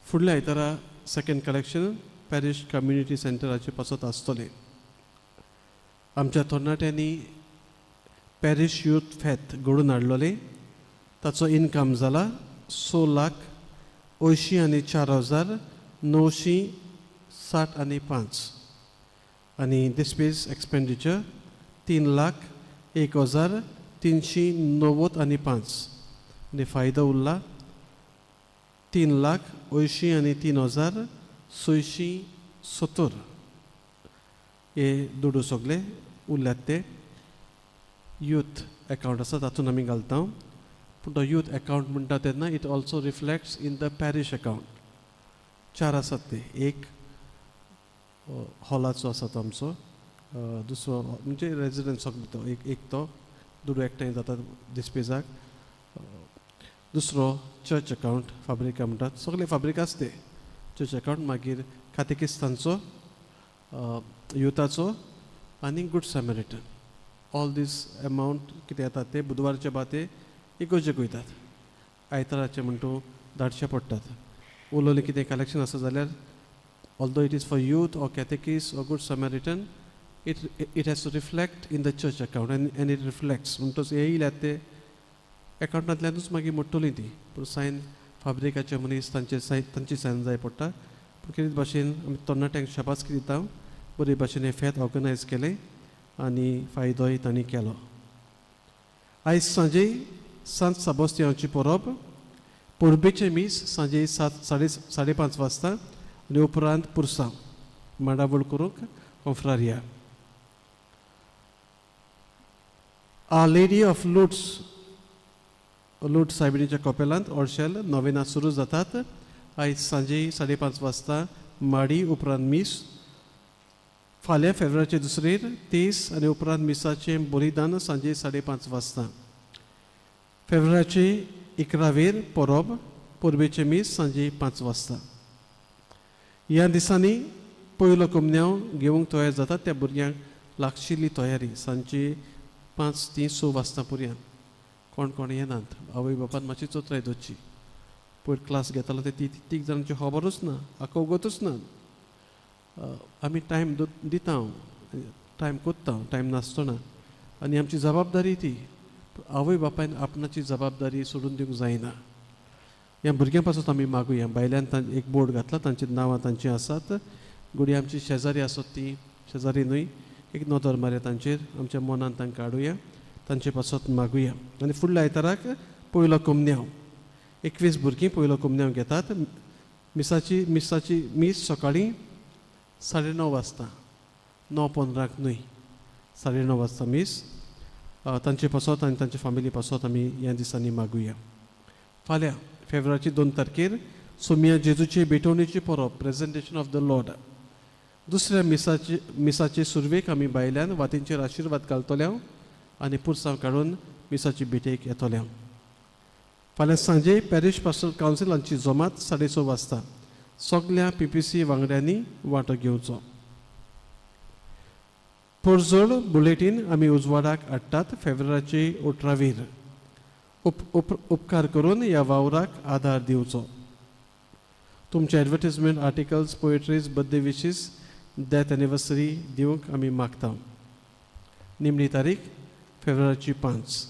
फुडल्या आयतारा सेकंड कलेक्शन पॅरीश कम्युनिटी सेंटराचे पासत आसतलें. आमच्या तरणाट्यांनी पॅरीश यूथ फेत घडोवन हाडलोलें, ताचो इनकम जाला 6,84,965 आनी दिसपेज एक्सपेंडिचर 3,01,395 आनी फायदो उरला 3,83,670. हे दुडू सगळे उरल्यात ते यूथ एकावंट आसा तातूंत आमी घालता. पूण तो यूथ एकावंट म्हणटा तेन्ना it also reflects in the parish account. चार आसात ते, एक हॉलाचो आसा तो आमचो, दुसरो म्हणजे रेजिडंट सगळे तो एक एक तो दुडू एकठांय जाता दिसपेजाक, दुसरो चर्च अकावंट फाब्रिका म्हणटात, सगळे फाब्रिकाच ते चर्च अकावंट, मागीर कातेकिस्तांचो, युथाचो आनी good Samaritan. All these amount कितें येता ते बुधवारचे बाते इगोर्जेक वयतात, आयताराचे म्हण तूं धाडचे पडटात. उलोवलें कितें कलेक्शन आसा जाल्यार although it is for youth or catechist or good Samaritan, it has to reflect in the church account and it reflects. म्हणटच हे येयल्यात ते एकावंटांतल्यानूच मागीर मोडटली ती. पूण सायन फाब्रिकाचे मनीस तांचे सायन, तांची सायन जाय पडटा. पूण कितें भाशेन आमी तरणाट्यांक शाबासकी दिता, बरे भाशेन हें फेत ऑर्गनायज केलें आनी फायदोय तांणी केलो. आयज सांजे सांत साबोस्तियांची परब, परबेचें मीस सांजे सात साडे साडे पांच वाजता आनी उपरांत पुरसांव मांडावळ करूंक कोंफ्रारिया. Our lady of Lourdes, Lourdes सायबिणीच्या कपेलांत ओर्शेल नोवेना सुरू जातात. आयज सांजे 5:30 वाजता माडी, उपरांत मीस. फाल्यां फेब्रुवारीचे दुसरेर 23 आनी उपरांत मिसाचें बलिदान सांजे 5:30 वाजता. फेब्रुवारीचे 11वेर परब, परबेचें मीस सांजे 5 वाजता. ह्या दिसांनी पयलो कोमन्यांव घेवंक तयार जातात त्या भुरग्यांक लागशिल्ली तयारी सांजे 5 ती 6 वाजता पर्यंत. कोण कोण येनात, आवय बापान मातशी चोत्राय दवरची. पयर क्लास घेतालो ते तीग जाणांची खबरूच ना, आकोगतूच ना. आमी टायम दिता, टायम कोत्ता, टायम नासतना आनी आमची जबाबदारी ती. आवय बापायन आपणाची जबाबदारी सोडून दिवंक जायना. ह्या भुरग्यां पासून आमी मागुया. भायल्यान एक बोर्ड घातला, तांची नांवां तांचीं आसात. घडये आमची शेजारी आसत ती शेजारी न्हय, एक नदर मारया तांचेर, आमच्या मनान तांकां हाडुया, तांचे पासत मागुया. आनी फुडल्या आयताराक पयलो कोमन्यांव, 21 भुरगीं पयलो कोमन्यांव घेतात. मिसाची मीस सकाळीं 9:30 वाजता, 9:15 न्हय, 9:30 वाजता मीस. तांचे पासत आनी तांचे फामिली पासत आमी ह्या दिसांनी मागुया. फाल्यां फेब्रुवारीची 2 तारखेर सोमिया जेजूचे भेटवणेची परब, प्रेजेंटेशन ऑफ the Lord. दुसऱ्या मिसाचे सुरवेक आमी भायल्यान वातींचेर आशिर्वाद घालतले आनी पुरसांव काडून मिसाची भेटेक येतले. फाल्यां सांजे पॅरीश पास्टरल कावन्सिल हांची जमात 6:30 वाजता. सगल्या PPC वांगड्यांनी वांटो घेवचो. पोरजोड बुलेटीन आमी उजवाडाक हाडटात फेब्रुवारीचे 18वेर. उपकार करून ह्या वावराक आदार दिवचो. तुमचे advertisement, articles, poetries, birthday wishes, death anniversary दिवंक आमी मागता. निमणी तारीख फेब्रुवारीची 5.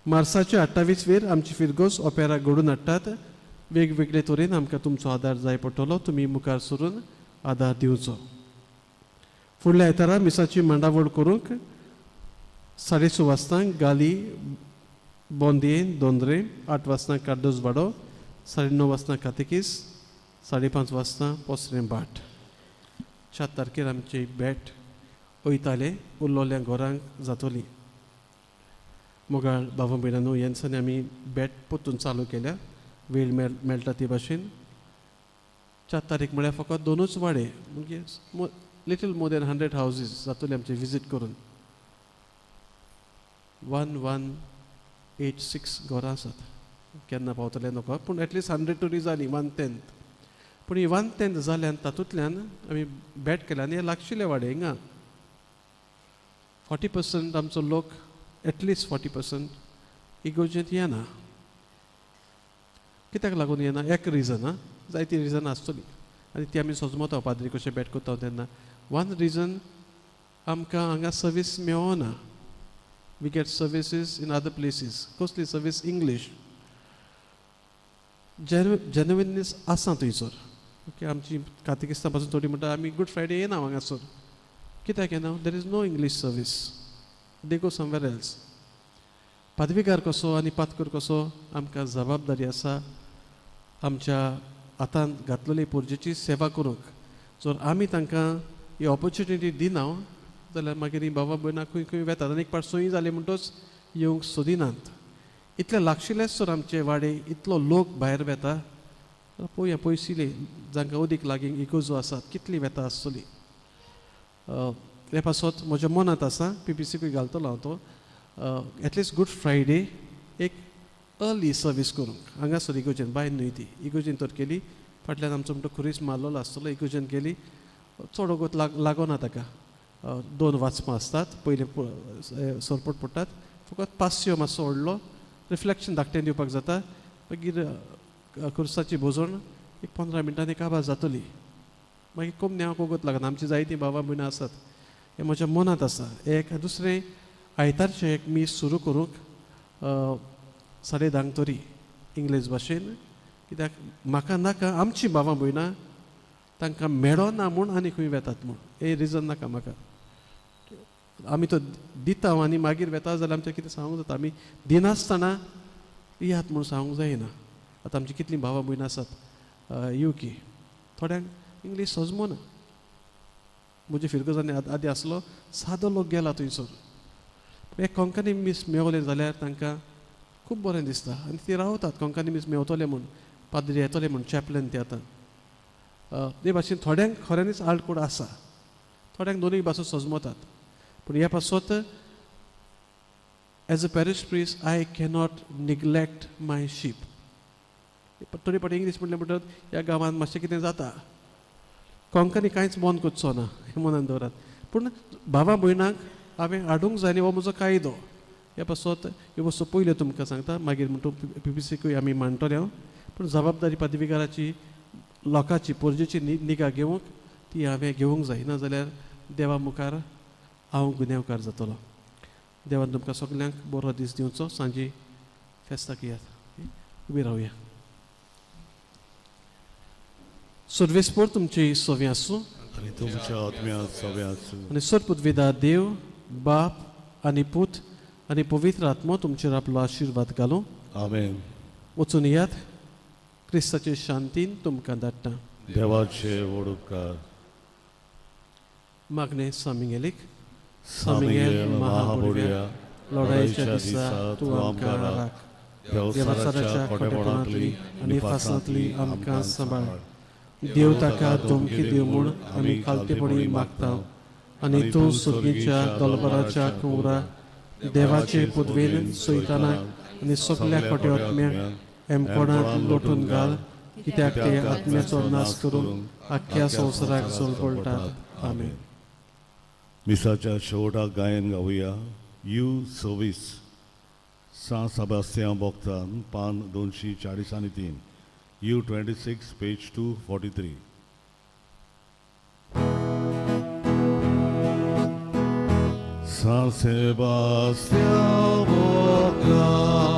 मार्साचे 28 वेर आमची फिरगोज ओपेरा घडून हाडटात. वेगवेगळे तरेन आमकां तुमचो आदार जाय पडटलो, तुमी मुखार सरून आदार दिवचो. फुडल्या आयतारा मिसाची मांडावळ करूंक 6:30 वाजतांक गाली बोंदये दोंद्रे, 8 वाजता कार्दोज वाडो, 9:30 वाजता कातेकीस, 5:30 वाजता पोसरें भाट. 4 तारखेर आमची भेट वयताले उरलोल्या घरांक जातली. मोगाळ बाबा भयणांनो, ह्या दिसांनी आमी भेट परतून चालू केल्या, वेळ मेळटा ते भाशेन. 4 तारीख म्हळ्यार फकत 2 वाडे, म्हणजे लिटल मोर दॅन 100 हावजीस जातले आमचे विजीट करून. 1186 घरां आसात, केन्ना पावतले नको, पूण एटलिस्ट 100 तरी जाली, 1/10. पूण ही 1/10 जाल्यान तातूंतल्यान आमी भेट केल्या आनी हे लागशिल्ले वाडे हिंगा 40% आमचो लोक, एटलिस्ट 40% इगोर्जेंत येना. कित्याक लागून येना? एक रिजन आं, जायती रिजन आसतली आनी ती आमी सोजमता पाद्री कशें भेट करता तेन्ना. वन रिजन, आमकां हांगा सर्वीस मेळना. We get services in other places. कसली सर्वीस? इंग्लीश. जेन्युइननेस आसा थंयसर. ओके, आमची कातिकिस्तां पासून थोडी म्हणटा आमी गूड फ्रायडे येना हांगासर. कित्याक येना? There is no English service, they go somewhere else. पादविगार कसो आनी पातकर कसो आमकां जबाबदारी आसा आमच्या हातांत घातलेली पोरजेची सेवा करूंक. जर आमी तांकां ही ऑपॉर्च्युनिटी दिना जाल्यार मागीर ही बाबा भयणां खंय खंय वेतात आनी एक पाट सोयी जाली म्हणटच येवंक सोदिनात. इतले लागशिल्लेच तर आमचे वाडे इतलो लोक भायर वेता. पळोवया पयशिल्ले जांकां अदीक लागीं इगोजो आसात कितली वेता आसतली. हे पासत म्हज्या मनांत आसा, पीपीसीकूय घालतलो हांव तो, एटलिस्ट गूड फ्रायडे एक अर्ली सर्वीस करूंक हांगासर इगोजेन, भायर न्हय ती इगोजेन तर केली. फाटल्यान आमचो म्हणटो खुरीस मारलेलो आसतलो, इगोजेन केली, चड वगत लागना ताका. 2 वाचपां आसतात, पयलें सरपट पडटात, फकत पास्यो मातसो व्हडलो रिफ्लेक्शन धाकटें दिवपाक जाता. मागीर खुर्साची भोजण एक 15 मिनटांनी काबार जातली. मागीर कोमन्याक वगत लागना. आमची जायतीं बाबा भयणां आसात, हें म्हज्या मनांत आसा. एक दुसरें आयतारचें एक मीस सुरू करूंक 10:30 तरी इंग्लीश भाशेन, कित्याक म्हाका नाका आमची बाबा भयणां तांकां मेळना म्हूण आनी खंय वेतात म्हूण, हे रिजन नाका म्हाका. आमी तो दिता आनी मागीर वेता जाल्यार आमचें कितें सांगूंक जाता, आमी दिनासतना येयात म्हूण सांगूंक जायना. आतां आमची कितलीं भावां भयणां आसात युके, थोड्यांक इंग्लीश सजमना. म्हजे फिरगजांनी आदी आसलो सादो लोक गेला थंयसर, एक कोंकणी मीस मेवलें जाल्यार तांकां खूब बरें दिसता आनी ती रावतात कोंकणी मीस मेवतले म्हूण, पाद्री येतले म्हूण, चॅपलन ते आतां. ते भाशेन थोड्यांक खऱ्यांनीच आल्कोड आसा, थोड्यांक दोनूय भासो सजमतात. पूण ह्या पासत as a parish priest I cannot neglect my sheep. थोडी फावटी इंग्लीश म्हणलें म्हणटकच ह्या गांवांत मातशें कितें जाता, कोंकणी कांयच बंद करचो ना हें मनान दवरात. पूण भावा भयणांक हांवें हाडूंक जाय न्ही, हो म्हजो कायदो. ह्या पासत ह्यो वस्तू पयल्यो तुमकां सांगता, मागीर म्हणटू पीपीसीकूय आमी मांडटले हांव. पूण जबाबदारी पदवीकाराची, लोकांची, पोरजेची निगा घेवंक ती हांवें घेवंक जाय, ना जाल्यार देवा मुखार हांव गुन्यांवकार जातलो. देवान तुमकां सगल्यांक बरो दीस दिवचो. सांजे फेस्ताक येयात, उबी रावया. सर्वेस्पोर तुमची सवी आसूं आनी तुमच्या आत्म्यांत सवे आसूं. आनी सरपुतविदा देव बाप आनी पूत आनी पवित्र आत्मो तुमचेर आपलो आशिर्वाद घालूं. आमेन. वचून येयात, क्रिस्ताचे शांतीन तुमकां धाडटा. देवाचे व्हड उपकार. मागणें सामिंगेलीक. सामिगेल महाबोड्या, लढायेच्या दिसा तूं आमकां राख, देवचाराच्या खोटेपणांतली आनी फासांतली आमकां सांबाळ. देव ताका धमकी दिव म्हूण आमी खालतेपणी मागता आनी तूं सुर्गीच्या दलबराच्या कुंवरा देवाचे पुदवेन सैतानाक आनी सगल्या खोटे आत्म्यांक एमकोणांत लोटून घाल, कित्याक ते आत्म्याचो नाश करून आख्ख्या संवसाराक चलपळटात. आमेन. मिसाच्या शेवटाक गायन गावया. You 26 सां सेबास्तियांव बोगतान, पान 243, you 26 page 243. San Sebastião Boca.